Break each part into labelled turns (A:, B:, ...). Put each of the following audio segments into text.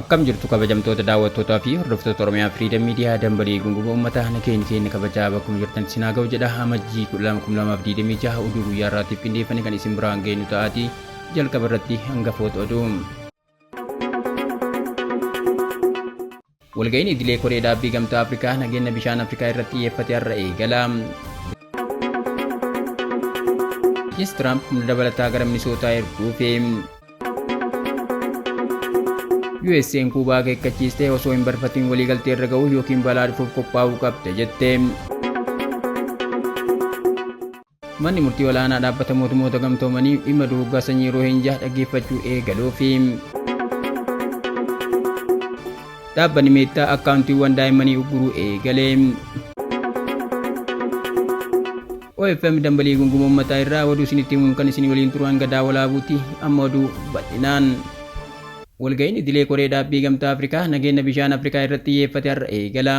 A: Akkam jirtu kabajamtoota daawwattootaa fi hordoftoota Oromiyaa Firiidam Miidiyaa dambalii gunguma uummataa nageenya keenya kabajaa bakkuma jirtan isin haa ga'u jedha. Amajjii 12,2026 oduu guyyaa irraatiif qindeeffame kan isin biraan geenyu ta'aatii jalqaba irratti hangafoota oduu. Walga'iin idilee koree dhaabbii gamtaa Afrikaa nageenya bishaan Afrikaa irratti xiyyeeffate har'a eegala. Bulchiinsi Tiraamp humna dabalataa gara Minisootaa erguufi. USA'n Kuubaa akeekkachiistee osoo hin barfatiin waliigaltee irra ga'uu yookiin balaa dhufuuf qophaa'uu qabda jette. Manni murtii olaanaa dhaabbata mootummoota gamtoomanii dhimma duguuggaa sanyii Roohinjaa dhaggeeffachuu eegaluufi. Dhaabbanni Meettaa akkaawuntiiwwan daa'immanii ugguruu eegale. OFM dambalii gunguma uummataa irraa oduu isinitti himuun kan isin waliin turu hanga daawwalaabuuti amma oduu bal'inaan. Walga'iin idilee koree dhaabbii gamtaa Afrikaa nageenya bishaan Afrikaa irratti xiyyeeffate har'a eegala.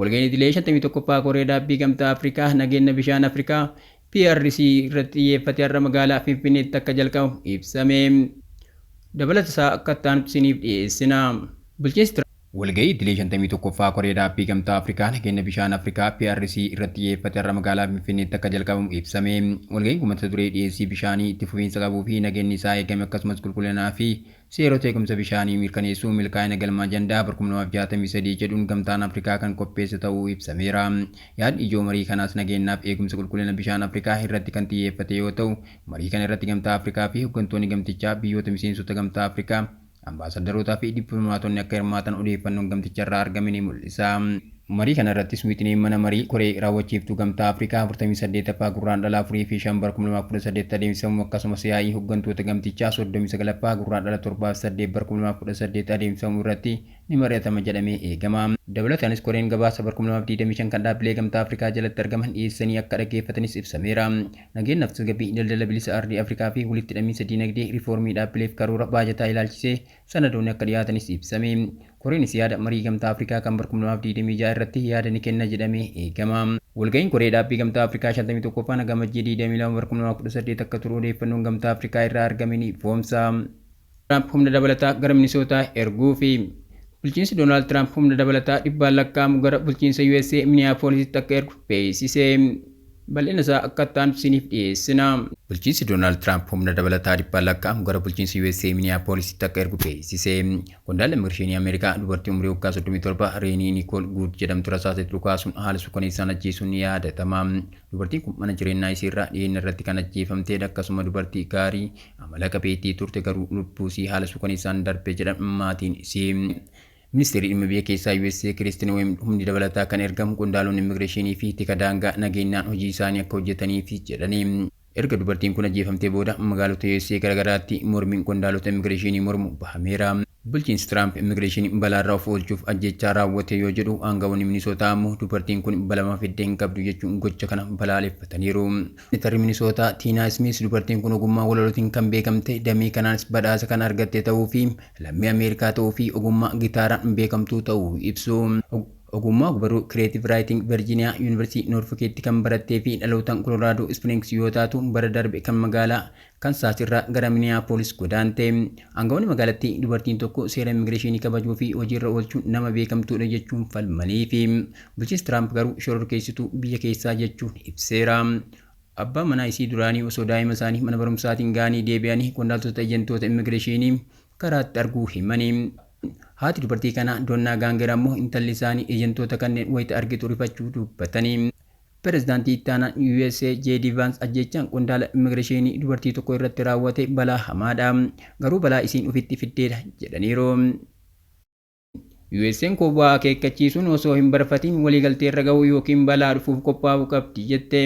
A: Walga'iin idilee 51ffaa koree dhaabbii gamtaa Afrikaa nageenya bishaan Afrikaa PRC irratti xiyyeeffate har'a magaalaa Finfinneetti akka jalqabamu ibsame. Dabalata isaa akka itti aanutti isiniif dhiyeessina. Bulchiinsi Walga'ii idilee 51ffaa Koree Dhaabbii Gamtaa Afrikaa nageenya bishaan Afrikaa PRC irratti xiyyeeffate har'a magaalaa Finfinneetti akka jalqabamu ibsame. Walga'iin kun mata duree dhiyeessii bishaanii itti fufiinsa qabuu fi nageenyi isaa eegame akkasumas qulqullinaa fi seerota eegumsa bishaanii mirkaneessuu milkaa'ina galma ajandaa 2063 jedhuun Gamtaan Afrikaa kan qopheesse ta'uu ibsameera. Yaadni ijoo marii kanaas nageenyaaf eegumsa qulqullina bishaan Afrikaa irratti kan xiyyeeffate yoo ta'u, marii kana irratti Gamtaa Afrikaa fi hooggantoonni gamtichaa biyyoota miseensota Gamtaa Afrikaa Ambaasaddarootaa fi dippiloomaatonni akka hirmaatan odeeffannoon gamticharraa argame ni mul'isa. Marii kana irrattis wixineen mana marii koree raawwachiiftuu Gamtaa Afrikaa 48ffaa Gurraandhala 4 fi 5 bara 2018 adeemsifamu akkasumas yaa'ii hooggantoota gamtichaa 39ffaa Gurraandhala 7 fi 8 bara 2018 adeemsifamu irratti ni mari'atama jedhamee eegama. Dabalataanis koreen gabaasa bara 2025 kan dhaabbilee Gamtaa Afrikaa jalatti argaman dhiyeessanii akka dhaggeeffatanis ibsameera. Nageenyaaf tasgabbii daldala bilisa ardii Afrikaa fi walitti hidhamiinsa diinagdee riifoormii dhaabbileef karoora baajataa ilaalchisee sanadoonni akka dhiyaatanis ibsame. Koreenis yaada marii Gamtaa Afrikaa kan bara 2026 irratti yaada ni kenna jedhamee eegama. Walga'iin koree dhaabbii Gamtaa Afrikaa 51ffaan hanga Amajjii 22 bara 2018 akka turu odeeffannoon Gamtaa Afrikaa irraa argame ni ifoomsa. Tiraamp humna dabalataa gara Minisootaa erguufi. Bulchiinsi Doonaald Tiraamp humna dabalataa dhibbaan lakkaa'amu gara bulchiinsa USA Miniyaapoolisitti akka ergu beeksise. Bal'ina isaa akka itti aanutti isiniif dhiyeessina. Bulchiinsi Doonaald Tiraamp humna dabalataa dhibbaan lakkaa'amu gara bulchiinsa USA Miniyaapoolisitti akka ergu beeksise. Qondaalli Immigireeshinii Ameerikaa dubartii umurii waggaa 37 Reenii Nikool Guud jedhamtu rasaasa itti dhukaasuun haala suukaneessaan ajjeesuun ni yaadatama. Dubartiin kun mana jireenyaa isiirraa dhiyeenya irratti kan ajjeefamtedha. Akkasuma dubartii gaarii amala qabeettii turte garuu lubbuu isii haala suukaneessaan darbe jedhan maatiin isii. Ministeerri dhimma biyya keessaa USA Kiristin Noem humni dabalataa kan ergamu qondaalonni immigireeshinii fi tika daangaa nageenyaan hojii isaanii akka hojjetaniif jedhani. Erga dubartiin kun ajjeefamtee booda magaalota USA garaagaraatti mormiin qondaalota immigireeshinii mormu bahameera. Bulchiinsi Tiraamp immigireeshinii balaarraa of oolchuuf ajjeechaa raawwate yoo jedhu aangawoonni Minisootaa ammoo dubartiin kun balama fidde hin qabdu jechuun gocha kana balaaleffataniiru. Senatarri Minisootaa Tiinaa Ismiis dubartiin kun ogummaa walalootiin kan beekamte damee kanaanis badhaasa kan argatte ta'uu fi lammii Ameerikaa ta'uu fi ogummaa gitaaraan beekamtuu ta'uu ibsu. Ogummaa ogbarruu Creative Writing Virginia Yuunivarsiitii Noorfokeetti kan barattee fi dhalootaan Colorado Springs yoo taatu bara darbe kan magaalaa Kansaas irraa gara Minneapolis godaante. Aangawoonni magaalattii dubartiin tokko seera immigireeshinii kabajuu fi hojiirra oolchuun nama beekamtuudha jechuun falmaniifi. Bulchiinsi Tiraamp garuu shororkeessituu biyya keessaa jechuun ibseera. Abbaan manaa isii duraanii osoo daa'ima isaanii mana barumsaatiin ga'anii deebi'anii qondaaltota ejentoota immigireeshinii karaatti arguu himani. Haati dubartii kanaa Donnaa Gaanger ammoo intalli isaanii ejentoota kanneen wayita argitu rifachuu dubbatani. Pirezidaantii itti aanaan USA J.D. Vance ajjeechaan qondaala immigireeshinii dubartii tokko irratti raawwate balaa hamaadha. Garuu balaa isiin ofitti fiddeedha jedhaniiru. USA'n Kuubaa akeekkachiisuun osoo hin barfatiin waliigalteerra ga'uu yookiin balaa dhufuuf qophaa'uu qabdi jette.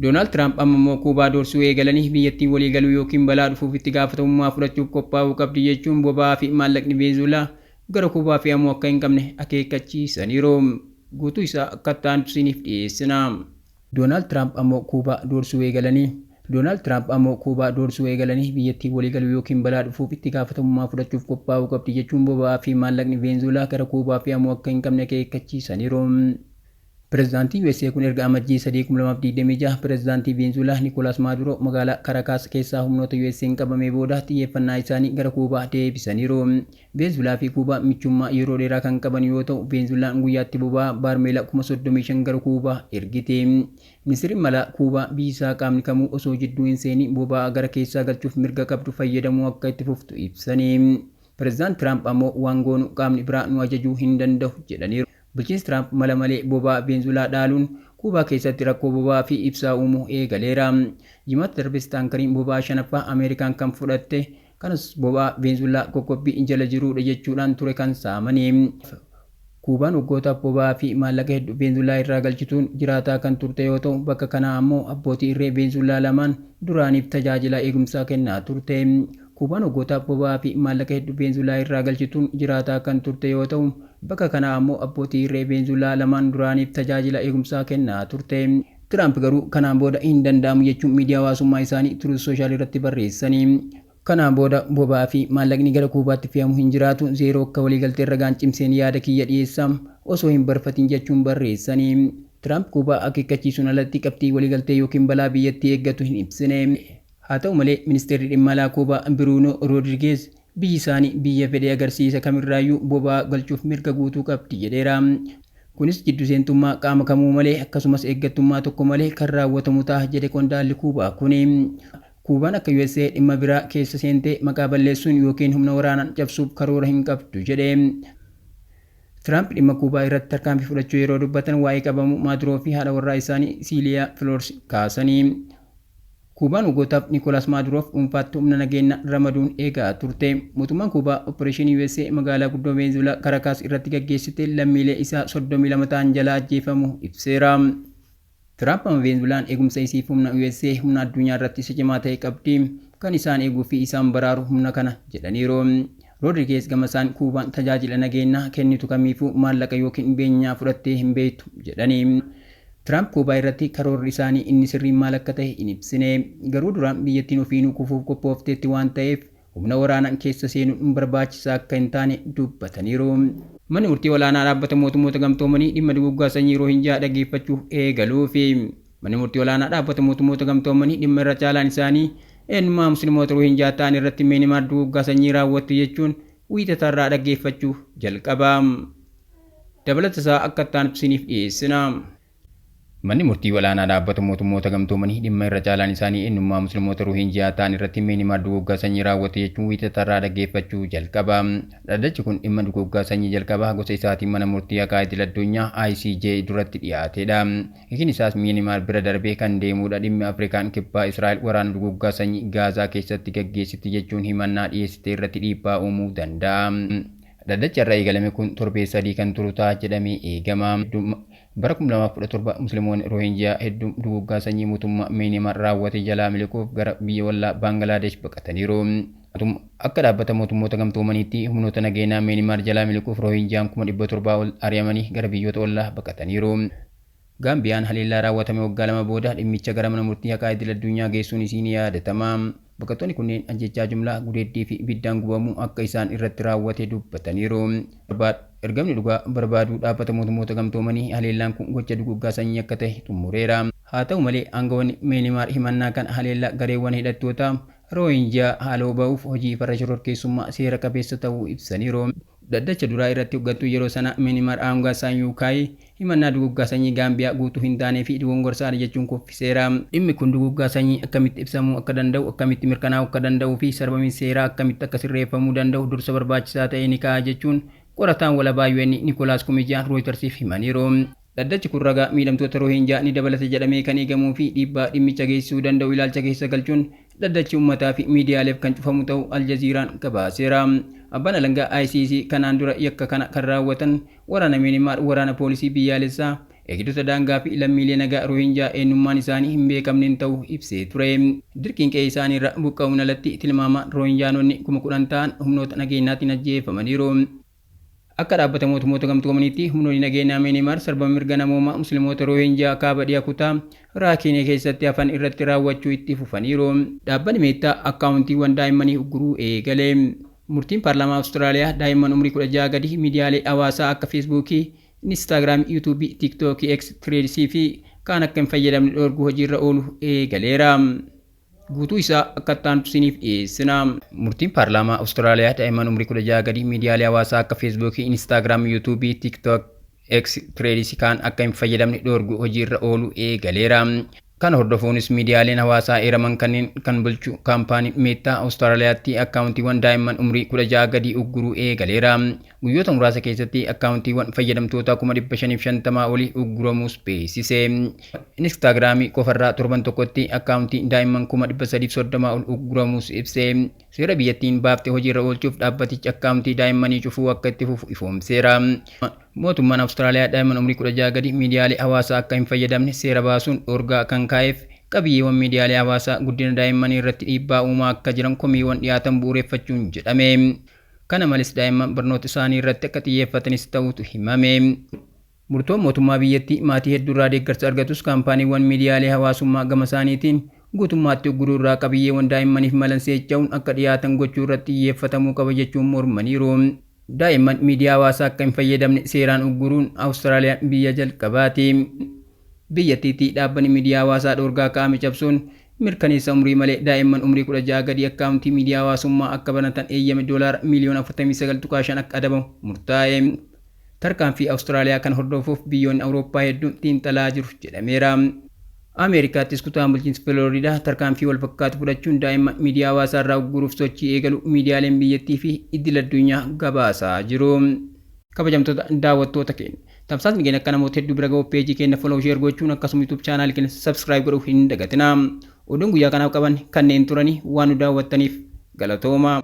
A: Doonaald Tiraamp amma immoo Kuubaa doorsisuu eegalanii biyyattiin waliigaluu yookiin balaa dhufuuf itti gaafatamummaa fudhachuuf qophaa'uu qabdi jechuun boba'aa fi maallaqni Veenzuweelaa gara Kuubaa fe'amuu akka hin qabne akeekkachiisaniiru. Guutuu isaa akka itti aanutti isiniif dhiyeessina. Doonaald Tiraamp ammoo Kuubaa doorsisuu eegalanii Doonaald Tiraamp ammoo Kuubaa doorsisuu eegalanii biyyattiin waliigaluu yookiin balaa dhufuuf itti gaafatamummaa fudhachuuf qophaa'uu qabdi jechuun boba'aa fi maallaqni Veenzuweelaa gara Kuubaa fe'amuu akka hin qabne akeekkachiisaniiru. Pireezidaantiin USA kun erga Amajjii 3, 2026 pireezidaantii Veenzuweelaa Nikoolaas Maaduroo magaalaa Karakaas keessaa humnoota USA'n qabamee booda xiyyeeffannaa isaanii gara Kuubaa deebisaniiru. Veenzuweelaa fi Kuubaa michummaa yeroo dheeraa kan qaban yoo ta'u, Veenzuweelaan guyyaatti boba'aa baarmeela 35,000 gara Kuubaa ergite. Ministeerri Malaa Kuubaa biyyi isaa qaamni kamuu osoo jidduu hin seeniin boba'aa gara keessaa galchuuf mirga qabdu fayyadamuu akka itti fuftu ibsani. Pireezidaant Tiraamp ammoo waan goonu qaamni biraa nu ajajuu hin danda'u jedhaniiru. Bulchiinsi Tiraamp mala malee boba'aa Veenzuweelaa dhaaluun Kuubaa keessatti rakkoo boba'aa fi ibsaa uumuu eegaleera. Jimaata darbes taankariin boba'aa shanaffaa Ameerikaan kan fudhatte kanas boba'aa Veenzuweelaa qoqqobbii jala jiruudha jechuudhaan ture kan saamani. Kuubaan waggootaaf boba'aa fi maallaqa hedduu Veenzuweelaa irraa galchituun jiraataa kan turte yoo ta'u, bakka kanaa ammoo abbootii irree Veenzuweelaa lamaan duraaniif tajaajila eegumsaa kennaa turte. Kuubaan waggootaaf boba'aa fi maallaqa hedduu Veenzuweelaa irraa galchituun jiraataa kan turte yoo ta'u, bakka kanaa ammoo abbootii irree Veenzuweelaa lamaan duraaniif tajaajila eegumsaa kennaa turte. Tiraamp garuu kanaan booda hin danda'amu jechuun miidiyaa hawaasummaa isaanii Truth Social irratti barreessani. Kanaan booda boba'aa fi maallaqni gara Kuubaatti fe'amu hin jiraatu, zeeroo akka waliigaltee ragaan cimseen yaada kiyya dhiyeessa osoo hin barfatin jechuun barreessani. Tiraamp Kuubaa akeekkachiisuun alatti qabxii waliigaltee yookiin balaa biyyattii eeggatu hin ibsine. Haa ta'u malee ministeerri dhimma alaa Kuubaa Biruunoo Roodrigeez biyyi isaanii biyya fedhe agarsiisa kamirraayyuu boba'aa galchuuf mirga guutuu qabdi jedheera. Kunis jiddu seentummaa qaama kamuu malee akkasumas eeggattummaa tokko malee kan raawwatamu ta'a jedhe qondaalli Kuubaa kuni. Kuubaan akka USA dhimma biraa keessa seentee maqaa balleessuun yookiin humna waraanaan cabsuuf karoora hin qabdu jedhe. Tiraamp dhimma Kuubaa irratti tarkaanfii fudhachuu yeroo dubbatan waa'ee qabamuu Maaduroo fi haadha warraa isaanii Siiliyaa Filoors kaasanii. Kuubaan waggootaaf Nikoolaas Maaduroof dhuunfaatti humna nageenya ramaduun eegaa turte. Mootummaan Kuubaa Opereeshinii USA magaalaa guddoo Veenzuweelaa Karakaas irratti gaggeessite lammiilee isaa 32 ta'an jalaa ajjeefamuu ibseera. Tiraamp amma Veenzuweelaan eegumsa isiif humna USA humna addunyaa irratti isa cimaa ta'e qabdi. Kan isaan eeguu fi isaan baraaru humna kana jedhaniiru. Roodrigeez gama isaan Kuubaan tajaajila nageenyaa kennitu kamiifuu maallaqa yookiin beenyaa fudhattee hin beektu jedhani. Tiraamp Kuubaa irratti karoorri isaanii inni sirriin maal akka ta'e hin ibsine. Garuu duraan biyyattiin ofiinuu kufuuf qophoofteetti waan ta'eef humna waraanaan keessa seenuun barbaachisaa akka hin taane dubbataniiru. Manni murtii olaanaa dhaabbata mootummoota gamtoomanii dhimma duguuggaa sanyii Roohinjaa dhaggeeffachuu eegaluufi. Manni murtii olaanaa dhaabbata mootummoota gamtoomanii dhimma irra caalaan isaanii eenyummaa musliimoota Roohinjaa ta'an irratti Myanmar duguuggaa sanyii raawwatte jechuun wiixatarraa dhaggeeffachuu jalqaba. Dabalata isaa akka itti isiniif dhiyeessina. Manni murtii olaanaa dhaabbata mootummoota gamtoomanii dhimma irra caalaan isaanii eenyummaa musliimoota Roohinjaa ta'an irratti Myanmar duguuggaa sanyii raawwatte jechuun wiixatarraa dhaggeeffachuu jalqaba. Dhaddachi kun dhimma duguuggaa sanyii jalqabaa gosa isaatiin mana murtii haqaa idil addunyaa ICJ duratti dhiyaatedha. Hiikni isaas Myanmar bira darbee kan deemudha. Dhimmi Afrikaan kibbaa Israa'el waraana duguuggaa sanyii Gaazaa keessatti gaggeessiti jechuun himannaa dhiyeessite irratti dhiibbaa uumuu danda'a. Dhaddachi irra eegalame kun torbee 3 kan turu ta'a jedhamee eegama. Bara 2017 musliimoonni Roohinjiyaa hedduun duguuggaa sanyii mootummaa Myanmar raawwate jalaa miliquuf gara biyya ollaa Baangilaadesh baqataniiru. Akka dhaabbata mootummoota gamtoomaniitti humnoota nageenyaa Myanmar jalaa miliquuf Roohinjiyaan 700,000 ol ari'amanii gara biyyoota ollaa baqataniiru. Gaambiyaan haleellaa raawwatame waggaa 2 booda dhimmicha gara mana murtii haqaa idil addunyaa geessuun isii ni yaadatama. Baqattoonni kunneen ajjechaa jumlaa gudeeddii fi ibiddaan gubamuu akka isaan irratti raawwate dubbataniiru. Ergamni dhugaa barbaaduu dhaabbata mootummoota gamtoomanii haleellaan kun gocha duguuggaa sanyii akka ta'e xumureera. Haa ta'u malee aangawoonni Myanmar himannaa kana haleellaa gareewwan hidhattoota Roohinjiyaa haaloo ba'uuf hojii farra shororkeessummaa seera qabeessa ta'uu ibsaniiru. Dhaddacha duraa irratti hooggantuu yeroo sana Myanmar Aung San Suu Kyi himannaa duguuggaa sanyii Gaambiyaa guutuu hin taanee fi dogongorsaadha jechuun kuffiseera. Dhimmi kun duguuggaa sanyii akkamitti ibsamuu akka danda'u, akkamitti mirkanaa'uu akka danda'uu fi sarbamiinsi seeraa akkamitti akka sirreeffamuu danda'u dursa barbaachisaa ta'e ni ka'a jechuun qorataan walabaa UN Nikolaas Kumijaan Rooyitersiif himaniiru. Dhaddachi kun ragaa miidhamtoota Roohinjaa ni dabalata jedhamee kan eegamuu fi dhiibbaa dhimmicha geessisuu danda'u ilaalcha keessa galchuun dhaddachi uummataa fi miidiyaaleef kan cufamu ta'uu Aljaziiraan gabaaseera. Abbaan alangaa ICC kanaan dura yakka kana kan raawwatan waraana Myanmar, waraana poolisii biyyaalessaa, eegdota daangaa fi lammiilee nagaa Roohinjaa eenyummaan isaanii hin beekamneen ta'uu ibsee ture. Dirqiin qe'ee isaanii irra buqqa'uun alatti tilmaamaan Roohinjaanonni 10,000 ta'an humnoota nageenyaatiin ajjeefamaniiru. Akka dhaabbata mootummoota gamtoomaniitti humnoonni nageenyaa Myanmar sarbama mirga namoomaa musliimoota Roohinjaa kaaba dhiha kutaa Raakiinee keessatti hafan irratti raawwachuu itti fufaniiru. Dhaabbanni Meettaa akkaawuntiiwwan daa'immanii ugguruu eegale. Murtiin paarlaamaa Awustiraaliyaa daa'imman umrii 16 gadi miidiyaalee hawaasaa akka Feesbuukii, Inistaagiraamii, Yuutuubii, Tiiktookii, X, Tireedsii fi kaan akka hin fayyadamne dhoorguu hojiirra oolu eegaleera. Guutuu isaa akka itti isiniif dhiyeessina. Murtiin paarlaamaa Awustiraaliyaa daa'imman umrii 16 gadii miidiyaalee hawaasaa akka Feesbuukii, Inistaagiraam, Yuutuubii, Tiiktook, X, Tireedsii kaan akka hin fayyadamne dhoorgu hojiirra oolu eegaleera. Kana hordofuunis miidiyaaleen hawaasaa eeraman kanneen kan bulchu kaampaanii Meettaa Awustiraaliyaatti akkaawuntiiwwan daa'imman umrii 16 gadii ugguruu eegaleera. Guyyoota muraasa keessatti akkaawuntiiwwan fayyadamtoota 550,000 olii ugguramuus beeksise. Inistaagiraamii qofarraa torban tokkotti akkaawuntii daa'imman 330,000 ol ugguramuus ibse. Seera biyyattiin baafte hojiirra oolchuuf dhaabbatichi akkaawuntii daa'immanii cufuu akka itti fufu ifoomseera. Mootummaan Awustiraaliyaa daa'imman umrii 16 gadi miidiyaalee hawaasaa akka hin fayyadamne seera baasuun dhoorgaa kan kaa'eef qabiyyeewwan miidiyaalee hawaasaa guddina daa'immanii irratti dhiibbaa uumaa akka jiran komiiwwan dhiyaatan bu'uureffachuun jedhame. Kana malees daa'imman barnoota isaanii irratti akka xiyyeeffatanis ta'utu himame. Murtoon mootummaa biyyattii maatii hedduurraa deeggarsa argatus, kaampaaniiwwan miidiyaalee hawaasummaa gama isaaniitiin guutummaatti ugguruu irraa qabiyyeewwan daa'immaniif malan seecha'uun akka dhiyaatan gochuu irratti xiyyeeffatamuu qaba jechuun mormaniiru. Daa'imman miidiyaa hawaasaa akka hin fayyadamne seeraan ugguruun Awustiraaliyaan biyya jalqabaati. Biyyattiitti dhaabbanni miidiyaa hawaasaa dhoorgaa kaa'ame cabsuun mirkaneessa umrii malee daa'imman umrii 16 gadii akkaawuntii miidiyaa hawaasummaa akka banatan eeyyame doolaara miiliyoona 49.5 akka adabamu murtaa'e. Tarkaanfii Awustiraaliyaa kan hordofuuf biyyoonni Awurooppaa hedduun xiinxalaa jiru jedhameera. Ameerikaattis kutaan bulchiinsa Filooriidaa tarkaanfii wal fakkaatu fudhachuun daa'imman miidiyaa hawaasaa irraa ugguruuf sochii eegalu miidiyaaleen biyyattii fi idil addunyaa gabaasaa jiru. Kabajamtoota daawwattoota keenya, tamsaasni keenya akka namoota hedduu bira ga'u peejii keenya follow, share gochuun akkasuma YouTube chaanaal keenya subscribe godhuu hin dagatinaa. Oduun guyyaa kanaaf qaban kanneen turanii, waan nu daawwattaniif galatooma.